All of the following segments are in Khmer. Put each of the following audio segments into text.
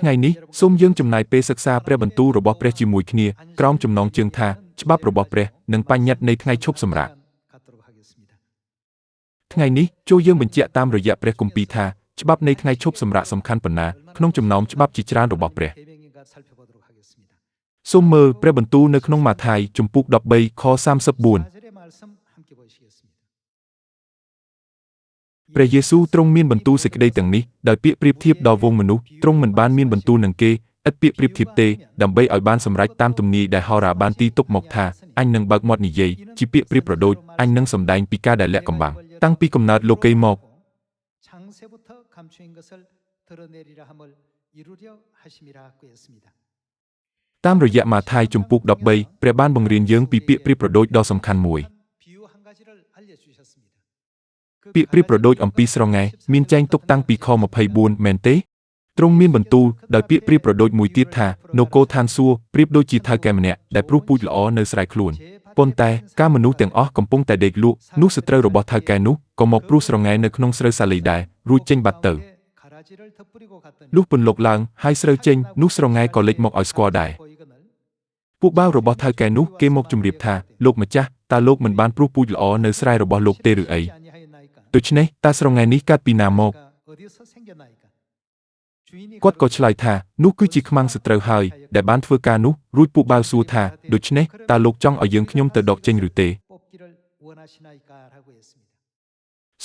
ថ្ងៃនេះសូមយើងចំណាយពេលសិក្សាព្រះបន្ទូលរបស់ព្រះជាមួយគ្នាក្រោមចំណងជើងថាច្បាប់របស់ព្រះនិងបញ្ញត្តិនៃថ្ងៃឈប់សម្រាកថ្ងៃនេះចូលយើងបញ្ជាក់តាមរយៈព្រះគម្ពីរថាច្បាប់នៃថ្ងៃឈប់សម្រាកសំខាន់ប៉ុណ្ណាក្នុងចំណោមច្បាប់ជាច្រើនរបស់ព្រះសូមមើលព្រះបន្ទូលនៅក្នុងម៉ាថាយជំពូក13ខ34ព្រះយេស៊ូវទ្រង់មានបន្ទូលសេចក្តីទាំងនេះដោយពាក្យប្រៀបធៀបដល់វងមនុស្សទ្រង់មិនបានមានបន្ទូលនឹងគេឥតពាក្យប្រៀបធៀបទេដើម្បីឲ្យបានសម្រេចតាមទំនាយដែលហោរាបានទីទុកមកថាអញនឹងបើកមាត់និយាយជាពាក្យប្រៀបប្រដូចអញនឹងសម្ដែងពីការដែលលាក់កំបាំងតាំងពីកំណើតលោកីមកតាមរយៈម៉ាថាយជំពូក13ព្រះបានបង្រៀនយើងពីពាក្យប្រៀបប្រដូចដ៏សំខាន់មួយពាក្យប្រៀបប្រដូចអំពីស្រងែមានចែងទុកតាំងពីខ24មែនទេទ្រង់មានបន្ទូលដោយពាក្យប្រៀបប្រដូចមួយទៀតថានគរឋានសួគ៌ប្រៀបដូចជាថៅកែម្នាក់ដែលព្រុសពូជល្អនៅស្រែខ្លួនប៉ុន្តែកាលមនុស្សទាំងអស់កំពុងតែដេកលក់នោះសត្រូវរបស់ថៅកែនោះក៏មកព្រុសស្រងែនៅក្នុងស្រូវសាលីដែររួចចេញបាត់ទៅលុះពន្លកឡើងហើយស្រូវចេញនោះស្រងែក៏លេចមកឲ្យស្គាល់ដែរពួកបាវរបស់ថៅកែនោះគេមកជម្រាបថាលោកម្ចាស់តើលោកមិនបានព្រុសពូជល្អនៅស្រែរបស់លោកទេឬអីដូច្នេះតើស្រងែនេះកើតពីណាមកគាត់ក៏ឆ្លើយថានោះគឺជាខ្មាំងសត្រូវហើយដែលបានធ្វើការនោះរួចពួកបាវសួរថាដូច្នេះតើលោកចង់ឲ្យយើងខ្ញុំទៅដកចេញឬទេ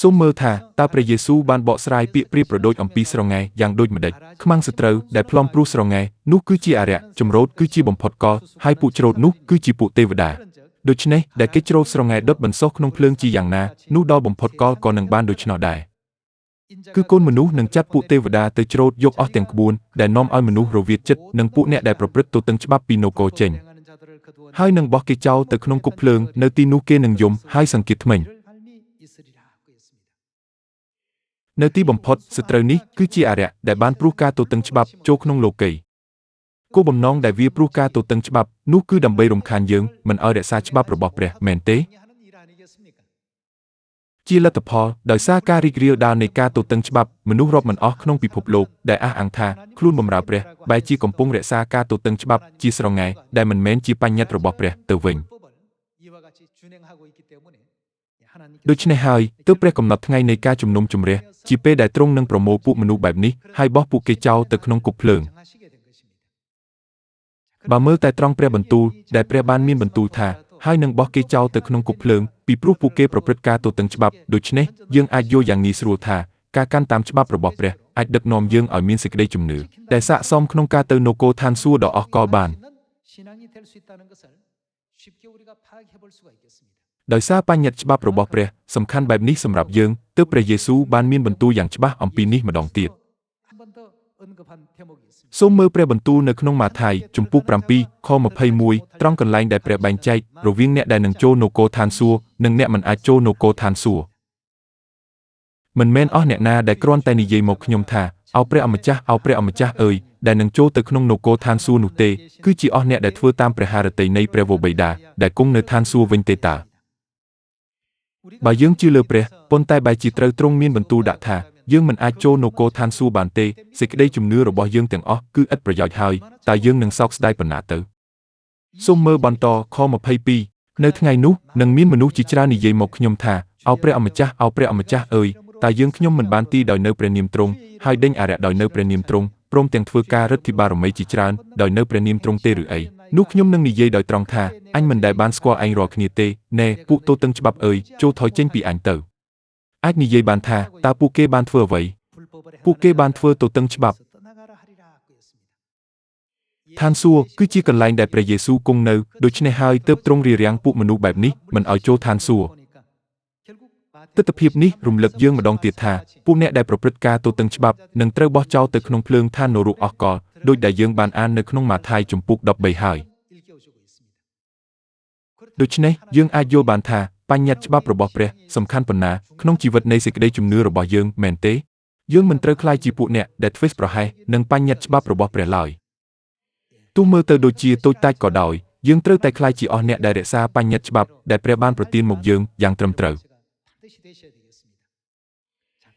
សូមមើលថាតើព្រះយេស៊ូវបានបកស្រាយពាក្យប្រៀបប្រដូចអំពីស្រងែយ៉ាងដូចម្តេចខ្មាំងសត្រូវដែលផ្លុំព្រុសស្រងែនោះគឺជាអារក្សចម្រូតគឺជាបំផុតកលហើយពួកច្រូតនោះគឺជាពួកទេវតាដូច្នេះដែលគេច្រូតស្រងែដុតបន្សុះក្នុងភ្លើងជាយ៉ាងណានោះដល់បំផុតកលក៏នឹងបានដូច្នោះដែរគឺកូនមនុស្សនឹងចាត់ពួកទេវតាទៅច្រូតយកអស់ទាំងក្បួនដែលនាំឲ្យមនុស្សរវាតចិត្តនិងពួកអ្នកដែលប្រព្រឹត្តទទឹងច្បាប់ពីនគរចេញហើយនឹងបោះគេចោលទៅក្នុងគុកភ្លើងនៅទីនោះគេនឹងយំហើយសង្កេតថ្មិញនៅទីបំផុតសត្រូវនេះគឺជាអារក្សដែលបានព្រុសការទទឹងច្បាប់ចូលក្នុងលោកីគោលបំណងដែលវាព្រុសការទទឹងច្បាប់នោះគឺដើម្បីរំខានយើងមិនឲ្យរក្សាច្បាប់របស់ព្រះមែនទេជាលទ្ធផលដោយសារការរីករាលដាលនៃការទទឹងច្បាប់មនុស្សរាប់មិនអស់ក្នុងពិភពលោកដែលអះអាងថាខ្លួនបម្រើព្រះបែរជាកំពុងរក្សាការទទឹងច្បាប់ជាស្រងែដែលមិនមែនជាបញ្ញត្តិរបស់ព្រះទៅវិញដូច្នេះហើយទើបព្រះកំណត់ថ្ងៃនៃការជំនុំជម្រះជាពេលដែលទ្រង់នឹងប្រមូលពួកមនុស្សបែបនេះហើយបោះពួកគេចោលទៅក្នុងគុកភ្លើងបើមើលតែត្រង់ព្រះបន្ទូលដែលព្រះបានមានបន្ទូលថាហើយនឹងបោះគេចោលទៅក្នុងគុកភ្លើងពីព្រោះពួកគេប្រព្រឹត្តការទទឹងច្បាប់ដូច្នេះយើងអាចយល់យ៉ាងងាយស្រួលថាការកាន់តាមច្បាប់របស់ព្រះអាចដឹកនាំយើងឲ្យមានសេចក្តីជំនឿដែលស័ក្តិសមក្នុងការទៅនគរឋានសួគ៌ដ៏អស់កលបានដោយសារបញ្ញត្តិច្បាប់របស់ព្រះសំខាន់បែបនេះសម្រាប់យើងទើបព្រះយេស៊ូវបានមានបន្ទូលយ៉ាងច្បាស់អំពីនេះម្ដងទៀតសូមមើលព្រះបន្ទូលនៅក្នុងម៉ាថាយជំពូក7ខ21ត្រង់កន្លែងដែលព្រះបែងចែករវាងអ្នកដែលនឹងចូលនគរឋានសួគ៌និងអ្នកមិនអាចចូលនគរឋានសួគ៌មិនមែនអស់អ្នកណាដែលគ្រាន់តែនិយាយមកខ្ញុំថាអោព្រះអម្ចាស់អោព្រះអម្ចាស់អើយដែលនឹងចូលទៅក្នុងនគរឋានសួគ៌នោះទេគឺជាអស់អ្នកដែលធ្វើតាមព្រះハរតីនៃព្រះវរបិតាដែលគង់នៅឋានសួគ៌វិញទេតើបើយើងជឿលើព្រះប៉ុន្តែបែរជាត្រូវទ្រង់មានបន្ទូលដាក់ថាយើងមិនអាចចូលនគរឋានសួគ៌បានទេសេចក្តីជំនឿរបស់យើងទាំងអស់គឺឥតប្រយោជន៍ហើយតើយើងនឹងសោកស្ដាយប៉ុណ្ណាទៅសូមមើលបន្តខ22នៅថ្ងៃនោះនឹងមានមនុស្សជាច្រើននិយាយមកខ្ញុំថាអោព្រះអម្ចាស់អោព្រះអម្ចាស់អើយតើយើងខ្ញុំមិនបានទីដោយនៅព្រះនាមទ្រង់ហើយដេញអារក្សដោយនៅព្រះនាមទ្រង់ព្រមទាំងធ្វើការឫទ្ធិបារមីជាច្រើនដោយនៅព្រះនាមទ្រង់ទេឬអីនោះខ្ញុំនឹងនិយាយដោយត្រង់ថាអញមិនដែលបានស្គាល់ឯងរាល់គ្នាទេណែពួកទទឹងច្បាប់អើយចូលថយចេញពីអញទៅអាចនិយាយបានថាតើពួកគេបានធ្វើអ្វីពួកគេបានធ្វើទទឹងច្បាប់ឋានសួគ៌គឺជាកន្លែងដែលព្រះយេស៊ូវគង់នៅដូច្នេះហើយទើបទ្រង់រារាំងពួកមនុស្សបែបនេះមិនឲ្យចូលឋានសួគ៌ទិដ្ឋភាពនេះរំលឹកយើងម្ដងទៀតថាពួកអ្នកដែលប្រព្រឹត្តការទទឹងច្បាប់នឹងត្រូវបោះចោលទៅក្នុងភ្លើងឋាននរកអស់កលដូចដែលយើងបានអាននៅក្នុងម៉ាថាយជំពូក13ហើយដូច្នេះយើងអាចយល់បានថាបញ្ញត្តិច្បាប់របស់ព្រះសំខាន់ប៉ុណ្ណាក្នុងជីវិតនៃសេចក្តីជំនឿរបស់យើងមែនទេយើងមិនត្រូវក្លាយជាពួកអ្នកដែលធ្វេសប្រហែសនឹងបញ្ញត្តិច្បាប់របស់ព្រះឡើយទោះមើលទៅដូចជាតូចតាចក៏ដោយយើងត្រូវតែក្លាយជាអស់អ្នកដែលរក្សាបញ្ញត្តិច្បាប់ដែលព្រះបានប្រទានមកយើងយ៉ាងត្រឹមត្រូវ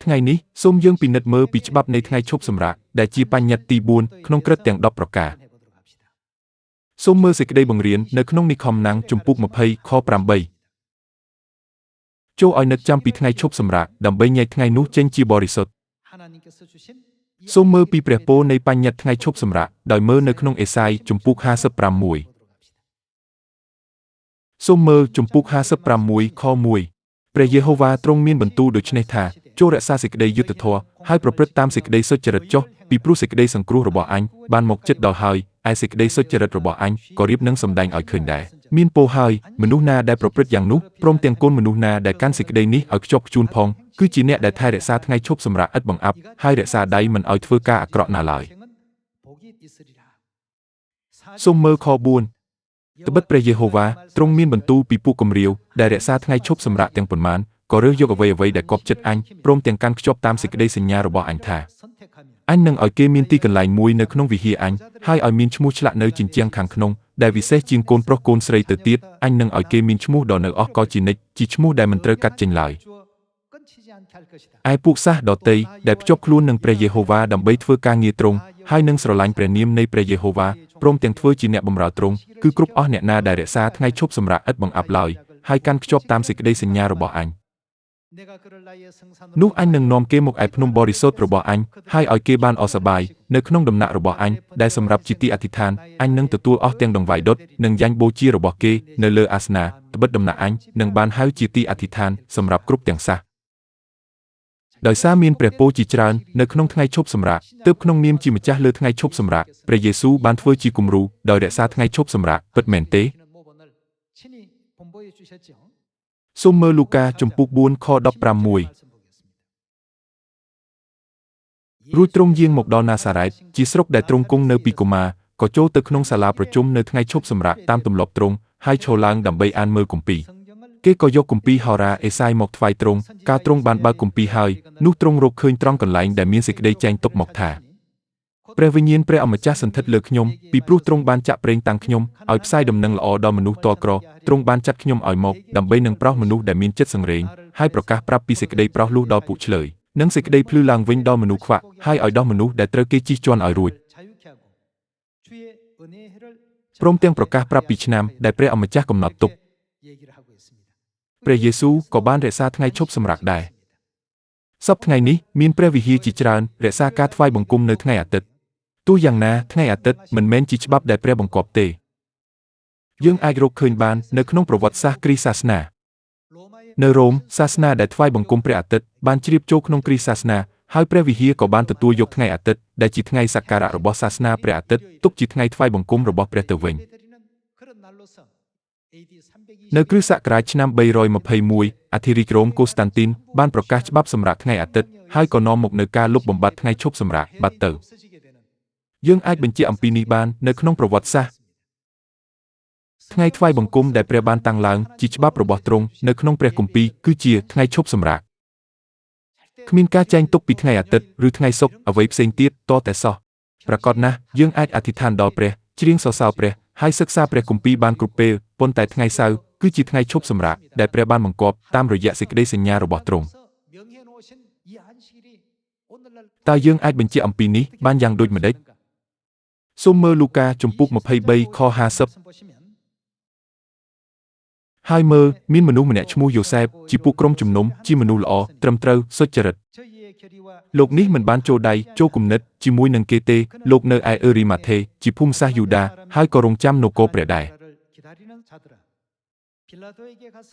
ថ្ងៃនេះសូមយើងពិនិត្យមើលពីច្បាប់នៃថ្ងៃឈប់សម្រាកដែលជាបញ្ញត្តិទី4ក្នុងក្រឹត្យទាំង10ប្រការសូមមើលសេចក្តីបង្រៀននៅក្នុងនិខមណាំងជំពូក20ខ8ចូលឲ្យនឹកចាំពីថ្ងៃឈប់សម្រាកដើម្បីញែកថ្ងៃនោះចេញជាបរិសុទ្ធសូមមើលពីព្រះពរនៃបញ្ញត្តិថ្ងៃឈប់សម្រាកដោយមើលនៅក្នុងអេសាយជំពូក56សូមមើលជំពូក56ខ1ព្រះយេហូវ៉ាទ្រង់មានបន្ទូលដូច្នេះថាចូលរក្សាសេចក្តីយុត្តិធម៌ហើយប្រព្រឹត្តតាមសេចក្តីសុចរិតចុះពីព្រោះសេចក្តីសង្គ្រោះរបស់អញបានមកជិតដល់ហើយឯសេចក្តីសុចរិតរបស់អញក៏រៀបនឹងសម្ដែងឲ្យឃើញដែរមានពោលហើយមនុស្សណាដែលប្រព្រឹត្តយ៉ាងនោះព្រមទាំងកូនមនុស្សណាដែលកាន់សេចក្តីនេះឲ្យខ្ជាប់ខ្ជួនផងគឺជាអ្នកដែលថែរក្សាថ្ងៃឈប់សម្រាកឥតបង្អាប់ហើយរក្សាដៃមិនឲ្យធ្វើការអាក្រក់ណាឡើយសូមមើលខ4ត្បិតព្រះយេហូវ៉ាទ្រង់មានបន្ទូលពីពួកគំរាវដែលរក្សាថ្ងៃឈប់សម្រាកទាំងប៉ុន្មានក៏រើសយកអ្វីៗដែលកប់ចិត្តអញព្រមទាំងកាន់ខ្ជាប់តាមសេចក្តីសញ្ញារបស់អញថាអញនឹងឲ្យគេមានទីកន្លែងមួយនៅក្នុងវិហារអញហើយឲ្យមានឈ្មោះឆ្លាក់នៅជញ្ជាំងខាងក្នុងដែលវិសេសជាងកូនប្រុសកូនស្រីទៅទៀតអញនឹងឲ្យគេមានឈ្មោះដ៏នៅអស់កលជានិច្ចជាឈ្មោះដែលមិនត្រូវកាត់ចេញឡើយឯពួកសាសដទៃដែលភ្ជាប់ខ្លួននឹងព្រះយេហូវ៉ាដើម្បីធ្វើការងារទ្រង់ហើយនឹងស្រឡាញ់ព្រះនាមនៃព្រះយេហូវ៉ាព្រមទាំងធ្វើជាអ្នកបម្រើទ្រង់គឺគ្រប់អស់អ្នកណាដែលរក្សាថ្ងៃឈប់សម្រាកឥតបង្អាប់ឡើយហើយកាន់ខ្ជាប់តាមសេចក្តីសញ្ញារបស់អញនោះអញនឹងនាំគេមកឯភ្នំបរិសុទ្ធរបស់អញហើយឲ្យគេបានអស់សប្បាយនៅក្នុងដំណាក់របស់អញដែលសម្រាប់ជាទីអធិដ្ឋានអញនឹងទទួលអស់ទាំងដង្វាយដុតនិងយ៉ាញ់បូជារបស់គេនៅលើអាសនៈត្បិតដំណាក់អញនឹងបានហៅជាទីអធិដ្ឋានសម្រាប់គ្រប់ទាំងសាសដោយសារមានព្រះពរជាច្រើននៅក្នុងថ្ងៃឈប់សម្រាកទើបក្នុងនាមជាម្ចាស់លើថ្ងៃឈប់សម្រាកព្រះយេស៊ូវបានធ្វើជាគំរូដោយរក្សាថ្ងៃឈប់សម្រាកពិតមែនទេសូមមើលលូកាជំពូក4ខ16រួចទ្រង់យាងមកដល់ណាសារ៉េតជាស្រុកដែលទ្រង់គង់នៅពីកុមារក៏ចូលទៅក្នុងសាលាប្រជុំនៅថ្ងៃឈប់សម្រាកតាមទម្លាប់ទ្រង់ហើយឈរឡើងដើម្បីអានមើលគម្ពីរគេក៏យកគម្ពីរហោរាអេសាយមកថ្វាយទ្រង់កាលទ្រង់បានបើកគម្ពីរហើយនោះទ្រង់រកឃើញត្រង់កន្លែងដែលមានសេចក្តីចែងទុកមកថាព្រះវិញ្ញាណព្រះអម្ចាស់សន្ធិដ្ឋលើខ្ញុំពីព្រោះទ្រង់បានចាក់ប្រេងតាំងខ្ញុំឲ្យផ្សាយដំណឹងល្អដល់មនុស្សទ័លក្រទ្រង់បានចាត់ខ្ញុំឲ្យមកដើម្បីនឹងប្រោសមនុស្សដែលមានចិត្តសង្រេងហើយប្រកាសប្រាប់ពីសេចក្តីប្រោសលោះដល់ពួកឆ្លើយនិងសេចក្តីភ្លឺឡើងវិញដល់មនុស្សខ្វាក់ហើយឲ្យដោះមនុស្សដែលត្រូវគេជិះជាន់ឲ្យរួចព្រមទាំងប្រកាសប្រាប់ពីឆ្នាំដែលព្រះអម្ចាស់កំណត់ទុកព្រះយេស៊ូវក៏បានរក្សាថ្ងៃឈប់សម្រាកដែរសព្វថ្ងៃនេះមានព្រះវិហារជាច្រើនរក្សាការថ្វាយបង្គំនៅថ្ងៃអាទិត្យទោះយ៉ាងណាថ្ងៃអាទិត្យមិនមែនជាច្បាប់ដែលព្រះបង្គាប់ទេយើងអាចរកឃើញបាននៅក្នុងប្រវត្តិសាស្ត្រគ្រីស្ទសាសនានៅរ៉ូមសាសនាដែលថ្វាយបង្គំព្រះអាទិត្យបានជ្រាបចូលក្នុងគ្រីស្ទសាសនាហើយព្រះវិហារក៏បានទទួលយកថ្ងៃអាទិត្យដែលជាថ្ងៃសក្ការៈរបស់សាសនាព្រះអាទិត្យទុកជាថ្ងៃថ្វាយបង្គំរបស់ព្រះទៅវិញនៅគ្រិស្តសករាជឆ្នាំ321អធិរាជរ៉ូមកូស្តាន់ទីនបានប្រកាសច្បាប់សម្រាប់ថ្ងៃអាទិត្យហើយក៏នាំមកនូវការលុបបំបាត់ថ្ងៃឈប់សម្រាកបាត់ទៅយើងអាចបញ្ជាក់អំពីនេះបាននៅក្នុងប្រវត្តិសាស្ត្រថ្ងៃថ្វាយបង្គំដែលព្រះបានតាំងឡើងជាច្បាប់របស់ទ្រង់នៅក្នុងព្រះគម្ពីរគឺជាថ្ងៃឈប់សម្រាកគ្មានការចែងទុកពីថ្ងៃអាទិត្យឬថ្ងៃសុក្រអ្វីផ្សេងទៀតតតែសោះប្រាកដណាស់យើងអាចអធិដ្ឋានដល់ព្រះច្រៀងសរសើរព្រះហើយសិក្សាព្រះគម្ពីរបានគ្រប់ពេលប៉ុន្តែថ្ងៃសៅរ៍គឺជាថ្ងៃឈប់សម្រាកដែលព្រះបានបង្គាប់តាមរយៈសេចក្តីសញ្ញារបស់ទ្រង់តើយើងអាចបញ្ជាក់អំពីនេះបានយ៉ាងដូចម្តេចសូមមើលលូកាជំពូក23ខ50ហើយមើលមានមនុស្សម្នាក់ឈ្មោះយូសែបជាពួកក្រុមជំនុំជាមនុស្សល្អត្រឹមត្រូវសុចរិតលោកនេះមិនបានចូលដៃចូលគំនិតជាមួយនឹងគេទេលោកនៅឯអឺរីម៉ាថេជាភូមិសាស្ត្រយូដាហើយក៏រងចាំនគរព្រះដែរ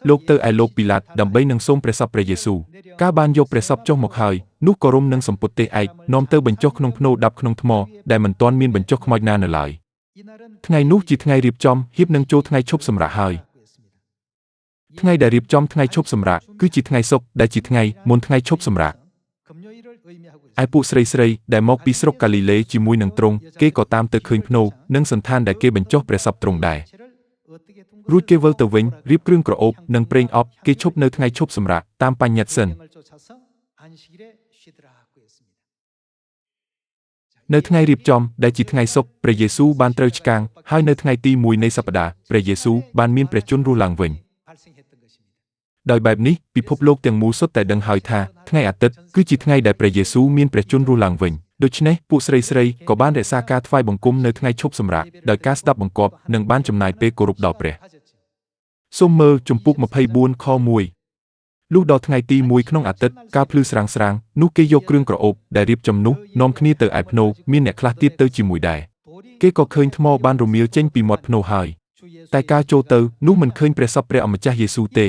លោកទៅឯលោកពីឡាតដើម្បីនឹងសូមព្រះសពព្រះយេស៊ូវកាលបានយកព្រះសពចុះមកហើយនោះក៏រុំនឹងសម្ពុតទេសឯកនាំទៅបញ្ចុះក្នុងភ្នូដាប់ក្នុងថ្មដែលមិនទាន់មានបញ្ចុះខ្មោចណានៅឡើយថ្ងៃនោះជាថ្ងៃរៀបចំហៀបនឹងចូលថ្ងៃឈប់សម្រាកហើយថ្ងៃដែលរៀបចំថ្ងៃឈប់សម្រាកគឺជាថ្ងៃសុក្រដែលជាថ្ងៃមុនថ្ងៃឈប់សម្រាកឯពួកស្រីៗដែលមកពីស្រុកកាលីលេជាមួយនឹងទ្រង់គេក៏តាមទៅឃើញភ្នូនិងសន្តានដែលគេបញ្ចុះព្រះសពទ្រង់ដែររួចគេវិលទៅវិញរៀបគ្រឿងក្រអូបនិងប្រេងអប់គេឈប់នៅថ្ងៃឈប់សម្រាកតាមបញ្ញត្តិសិននៅថ្ងៃរៀបចំដែលជាថ្ងៃសុក្រព្រះយេស៊ូវបានត្រូវឆ្កាងហើយនៅថ្ងៃទី1នៃសប្តាហ៍ព្រះយេស៊ូវបានមានព្រះជន្មរស់ឡើងវិញ ដោយបែបនេះពិភពលោកទាំងមូលសុទ្ធតែដឹងហើយថាថ្ងៃអាទិត្យគឺជាថ្ងៃដែលព្រះយេស៊ូវមានព្រះជន្មរស់ឡើងវិញដូច្នេះពួកស្រីៗក៏បានរក្សាការថ្វាយបង្គំនៅថ្ងៃឈប់សម្រាកដោយការស្ដាប់បង្គាប់និងបានចំណាយពេលគោរពដល់ព្រះសូមមើលជំពូក24ខ1លុះដល់ថ្ងៃទី1ក្នុងអាទិត្យកាលភ្លឺស្រាងៗនោះគេយកគ្រឿងក្រអូបដែលរៀបចំនោះនាំគ្នាទៅឯផ្នូរមានអ្នកខ្លះទៀតទៅជាមួយដែរគេក៏ឃើញថ្មបានរមៀលចេញពីមាត់ផ្នូរហើយតែការចូលទៅនោះមិនឃើញព្រះសពព្រះអម្ចាស់យេស៊ូវទេ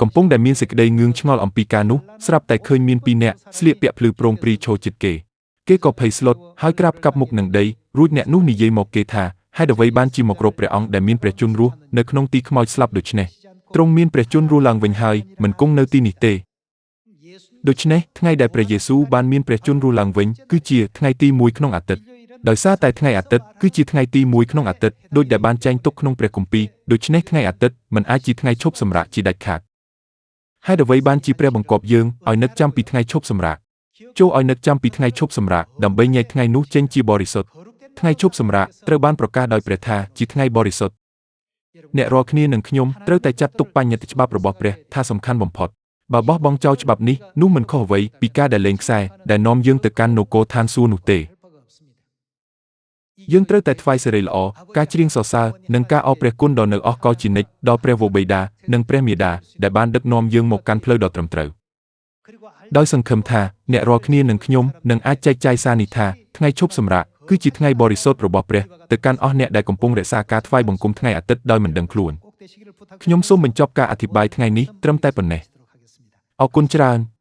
កំពុងដែលមានសេចក្តីងឿងឆ្ងល់អំពីការនោះស្រាប់តែឃើញមានពីរនាក់ស្លៀកពាក់ភ្លឺប្រងព្រីឈរជិតគេគេក៏ភ័យស្លុតហើយក្រាបកាប់មុខនឹងដីរួចអ្នកនោះនិយាយមកគេថាហេតុអ្វីបានជាមករកព្រះអង្គដែលមានព្រះជន្មរស់នៅក្នុងទីខ្មោចស្លាប់ដូច្នេះទ្រង់មានព្រះជន្មរស់ឡើងវិញហើយមិនគង់នៅទីនេះទេដូច្នេះថ្ងៃដែលព្រះយេស៊ូវបានមានព្រះជន្មរស់ឡើងវិញគឺជាថ្ងៃទី1ក្នុងអាទិត្យដោយសារតែថ្ងៃអាទិត្យគឺជាថ្ងៃទី1ក្នុងអាទិត្យដូចដែលបានចែងទុកក្នុងព្រះគម្ពីរដូច្នេះថ្ងៃអាទិត្យមិនអាចជាថ្ងៃឈប់សម្រាកជាដាច់ខាតហេតុអ្វីបានជាព្រះបង្គាប់យើងឲ្យនឹកចាំពីថ្ងៃឈប់សម្រាកចូលឲ្យនឹកចាំពីថ្ងៃឈប់សម្រាកដើម្បីញែកថ្ងៃនោះចេញជាបរិសុទ្ធថ្ងៃឈប់សម្រាកត្រូវបានប្រកាសដោយព្រះថាជាថ្ងៃបរិសុទ្ធអ្នករាល់គ្នានិងខ្ញុំត្រូវតែចាត់ទុកបញ្ញត្តិច្បាប់របស់ព្រះថាសំខាន់បំផុតបើបោះបង់ចោលច្បាប់នេះនោះមិនខុសអ្វីពីការដែលលែងខ្សែដែលនាំយើងទៅកាន់នគរឋានសួគ៌នោះទេយើងត្រូវតែថ្វាយសិរីល្អការច្រៀងសរសើរនិងការអរព្រះគុណដ៏នៅអស់កលជានិច្ចដល់ព្រះវរបិតានិងព្រះមាតាដែលបានដឹកនាំយើងមកកាន់ផ្លូវដ៏ត្រឹមត្រូវដោយសង្ឃឹមថាអ្នករាល់គ្នានិងខ្ញុំនឹងអាចចែកចាយសារនេះថាថ្ងៃឈប់សម្រាកគឺជាថ្ងៃបរិសុទ្ធរបស់ព្រះទៅកាន់អស់អ្នកដែលកំពុងរក្សាការថ្វាយបង្គំថ្ងៃអាទិត្យដោយមិនដឹងខ្លួនខ្ញុំសូមបញ្ចប់ការអធិប្បាយថ្ងៃនេះត្រឹមតែប៉ុណ្ណេះអរគុណច្រើន។